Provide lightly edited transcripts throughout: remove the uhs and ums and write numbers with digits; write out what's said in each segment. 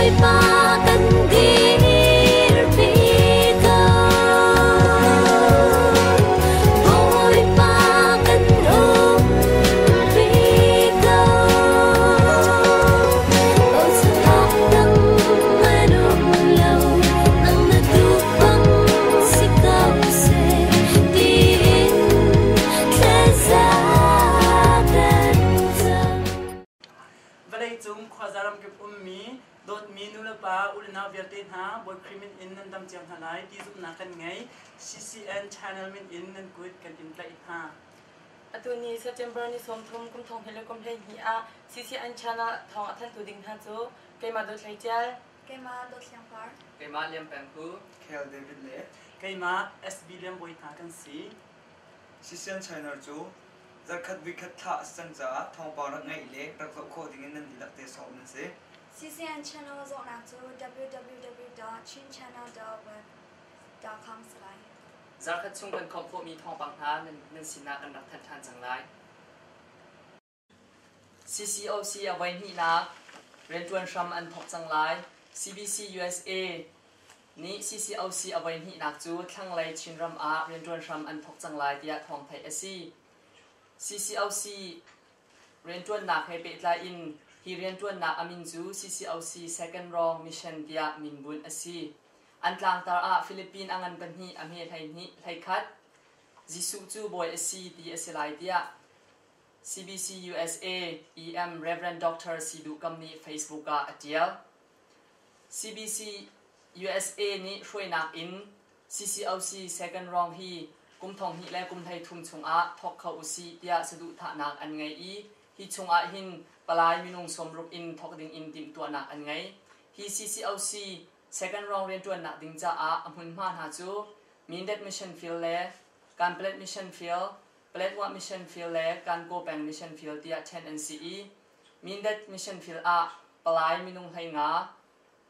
Bawipa kan dirpi ko. Bawipa kan umpi ko. Bochan awk dang an um lo, nang na duh bang si ko seh tiin thlaza kan cam. Vawleicung khuaza ramkip ummi dawtmi nulepa ulenau vialte hna Bawi Khrih min in nan dam cio hna lai ti zumhnak kan ngei. CCN channel min in nan kut kan in tlaih hna. Atu ni September ni 30 kum thong hnih le kum 12 ah CCN channel thawng a thanhtu ding hna cu keimah Dawt Hlei Tial, Keimah Dawt Hliang Par, Keimah Liam Peng Hu, Khel David le Keimah SB Liam Bawi hna kan si. CCN channel cu zarkhat vuikhat thlah a si cang caah thawngpang rak ngaih le rak zoh khawh dingin nan dihlak te sawm nan si. CCN channel zohnak cu www.chinchannel.web.com si lai. Zarkhat chung kan khawmh khawhmi thawngpang hna nan sinah kan rak thanh ṭhan cang lai. CCOC a voihnihnak rianṭuan hram an thawk cang lai. CBC USA nih CCOC a voihnihnak cu thlanglei Chinram ah rianṭuan hram an thawk cang lai tiah thawng theih a si. CCOC rianṭuannak he pehtlai in hi rianṭuannak a min cu CCOC Second Wrong Mission tiah min bunh a si. An tlangtar ah Philippine a ngan pahnih a hme 12 hleikhat. Jesuh cu bawi a si ti a si lai tiah CBC USA EM Rev. Dr. Si Duh Kam nih Facebook ah a ṭial. CBC USA nih hruainak in CCOC second round hi kum 2000 le kum 13 chungah thawk kho usih tiah saduhthahnak an ngei i hi chungah hin palai minung 60 in thawk dingin timhtuahnak an ngei. Hi CCOC second round rianṭuannak ding caah a hmunhma hna cu Mindat Mission Field le Kanpetlet Mission Field, Paletwa Mission Field le Kankaw peng Mission Field tiah ṭhen an si i Mindat Mission Field ah palai minung 15,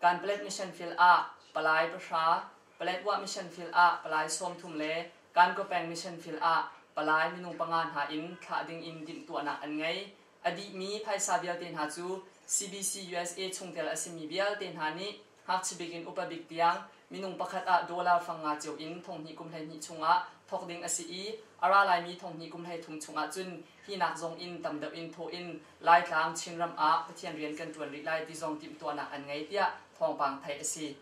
Kanpetlet Mission Field ah palai pahra, Paletwa Mission Field ah palai 30 le Kankaw peng Mission Field ah palai minung panga hna in thlah ding in timhtuahnak an ngei. A dihmi phaisa vialte hna cu CBC USA chungtel a simi vialte hna nih ngakchia bik in upa bik tiang minung pakhat ah dollar fang nga cio in 2000 kum 12 chungah thawk ding a si i a ra laimi 2000 kum 13 chungah cun hi nak zong in tam deuh in thawh in Laitlang Chinram ah Pathian rian kan ṭuan rih lai ti zong timhtuahnak an ngei tiah thawngpang theih a si.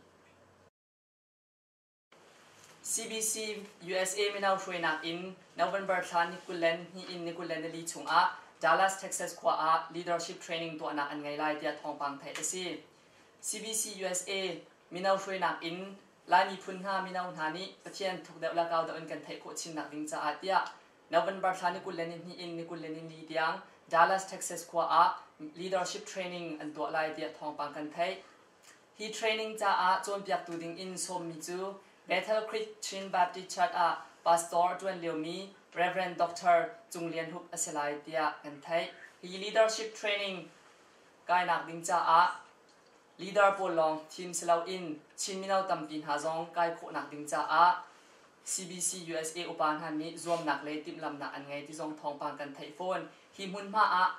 CBC USA mino hruainak in November thla ni 22 in ni 24 chungah Dallas, Texas khua ah leadership training tuahnak an ngei lai tiah thawngpang theih a si. CBC USA mino hruainak in Lai miphun hna mino hna nih Pathian thuk deuh le kau deuh in kan theih khawh chinnak ding caah tiah November thla ni 22 in ni 24 tiang Dallas, Texas khua ah leadership training an tuah lai tiah thawngpang kan theih. Hi training caah cawnpiaktu ding in sawmmi cu Bethel Creek Chin Baptist Church ah pastor a ṭuan liomi Rev. Dr. Cung Lian Hup a si lai tiah kan theih. Hi leadership training kainak ding caah leader pawl lawng thim si loin Chin mino tampi hna zong kai khawhnak ding caah CBC USA upa hna nih zuamnak le timhlamhnak an ngei ti zong thawngpang kan theih fawn. Hi hmunhma ah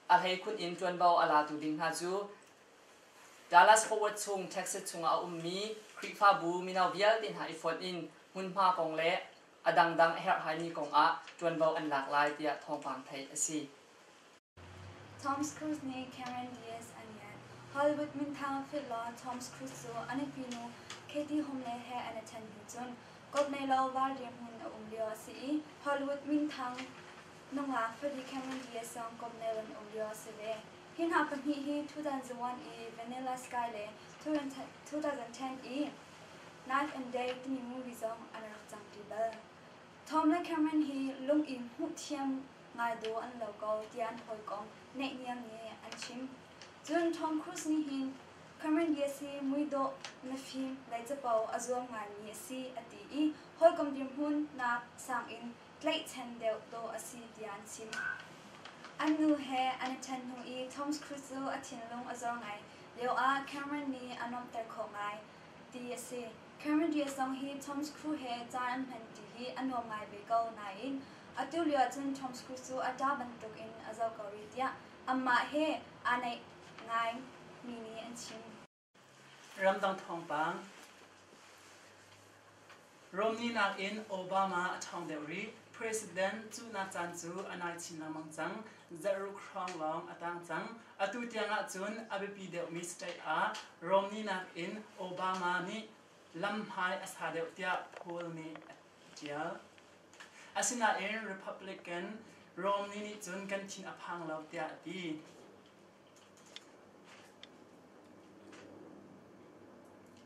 a hleikhun in ṭuanvo a latu ding hna cu Dallas Fort Worth chung Texas chungah a ummi Khrihfabu mino vialte hna i fonh in hmunhma kong le a dangdang a herhhaimi kong ah ṭuanvo an lak lai tiah thawngpang theih a si. Tom Cruise nih Cameron Diaz a ngiat. Hollywood minthang fitlaw Tom Cruise cu a nupi nu Katie Holmes he an i ṭhen hnu cun kawp nei lo val dirhmun a um lio a si i Hollywood minthang nungak fadi Cameron Diaz zong kawp nei lo in um lio a si ve. Hi hna pahnih hi 2001 i Vanilla Sky le 2010 i Knife and Day timi movie zong an rak cangṭi bal. Tom le Cameron hi lung i hmuh thiam ngai dawh an lo ko tiah an hawikom naihniam nih an chim. Cun Tom Cruise nih hin Cameron Diaz hi muidawh, mifim le capo a zuam ngaimi a si a ti i hawikom dirhmun nak sang in tlaihchan deuh dawh a si tiah an chim. An nu he an i ṭhen hnu i Tom Cruise cu a thinlung a zor ngai lioah Cameron nih a nuamhter khawh ngai ti a si. Cameron Diaz zong hi Tom Cruise he caan an hmanṭi hi a nuam ngai ve ko nain atu lio ahcun Tom Cruise cu a ṭa bantukin a zoh ko rih tiah amah he aa naih ngai mi nih an chim. Ramdang thawngpang. Romney nakin Obama a ṭhawng deuh rih. President cuhnak caan cu a nai chin lengmang cang. Zarhruk hrawng lawng a tang cang. Atu tiang ahcun a biapi deuhmi state ah Romney nakin Obama nih lamhmai a sa deuh tiah poll nih a ṭial. Asinain Republican Romney nih cun kan thin a phang lo tiah a ti.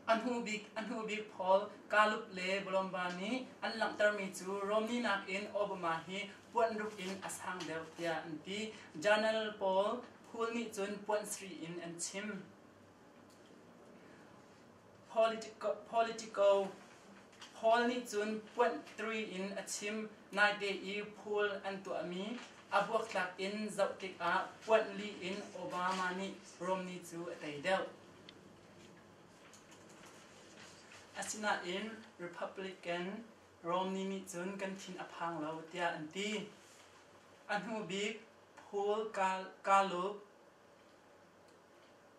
A hnubik Paul Gallup le Blomba nih an langhtermi cu Romney nakin Obama hi puanruk in a sang deuh tiah an ti. Journal pawl Pool nih cun puan sarih in an chim. Politico Paul nih cun puanh 3 in a chim. Naite i poll an tuahmi a buaktlak in zoh tikah puanh li in Obama nih Romney cu a tei deuh. Asinain Republican Romney nih cun kan thin a phang lo tiah an ti. A hnu bik Paul Gallup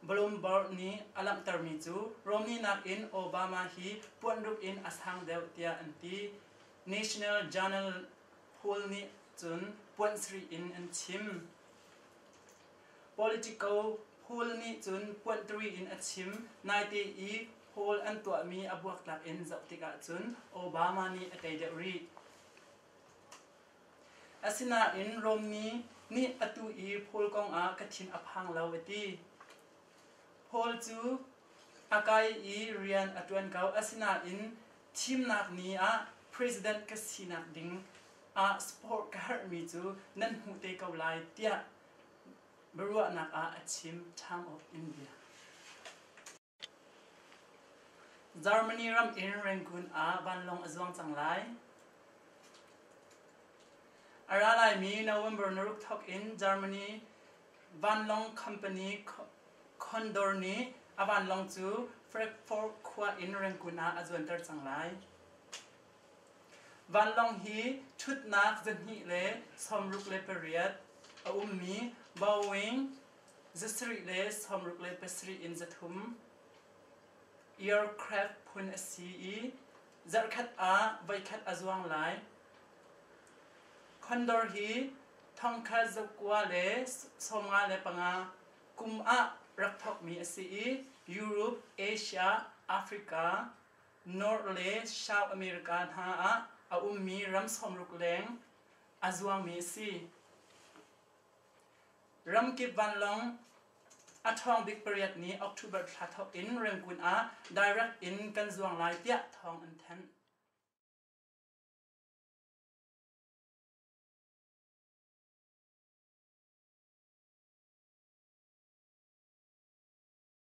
Bloomberg nih a langhtermi cu Romney nakin Obama hi puanruk in a sang deuh tiah an ti. National Journal Poll nih cun puanh sarih in an chim. Politico Poll nih cun puanh three in a chim. Naite i poll an tuahmi a buaktlak in zoh tikah cun Obama nih a tei deuh rih. Asinain Romney nih atu i Paul kongah ka thin a phang lo a ti. Paul cu a kai i rian a ṭuan ko. Asinain thimnak ni ah president ka sinak ding ah support ka herhmi cu nan hmuh te ko lai tiah biaruahnak ah a chim. Time of India. Germany ram in Rangoon ah vanlawng a zuang cang lai. A ra laimi November naruk thawk in Germany vanlawng company Condor nih a vanlawng cu Frankfurt khua in Rangoon ah a zuanter cang lai. Vanlawng hi ṭhutnak 268 a ummi Boeing 7 le 67 in 300 aircraft phun a si i zarhkhat ah voikhat a zuang lai. Condor hi 1995 kum ah rak thawkmi a si i Europe, Asia, Africa, North le South America hna ah a ummi ram 60 leng a zuangmi a si. Ramkip vanlawng a ṭhawng bik pariat nih October thla thawk in Rangoon ah direct in kan zuang lai tiah thawng an thanh.